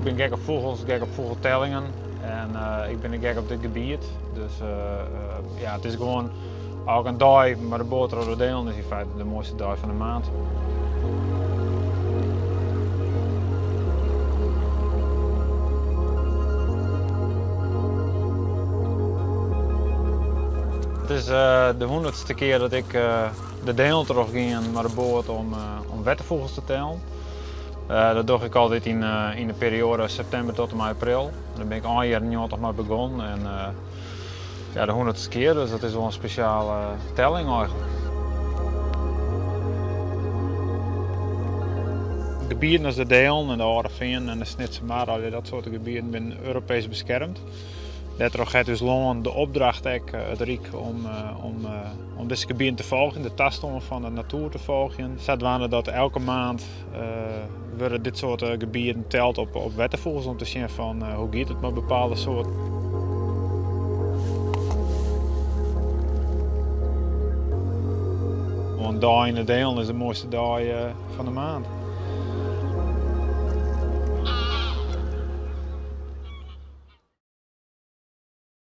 bin gek op fûgels, gek op fûgeltellingen en ik bin gek op dit gebiet. Dus ja, it is gewoan elke dei mei de boat troch de Deelen is yn feite de moaiste dei fan de maand. It is de hûndertste kear dat ik de Deelen troch gean mei de boat om wetterfûgels te tellen. Dat doch ik altyd yn de perioade septimber tot en mei april. Dêr bin ik ein jierren 90 mei begûn en ja, de hûndertste kear, dus dat is wol in spesjale telling eigentlik. Gebieten as de Deelen en de Alde Feanen en de Snitsermar, allegear dat soarte gebieten binne Europeesk beskermd. Dêrtroch hat ús lân de opdracht ek, it Ryk, om dizze gebieten te folgjen, de tastân fan de natoer te folgjen. Sadwaande dat elke maand wurde dit soarte gebieten teld op wetterfûgels om te sjen fan hoe giet it mei bepaalde soarten. In dei yn de Deelen is de moaiste dei fan de maand.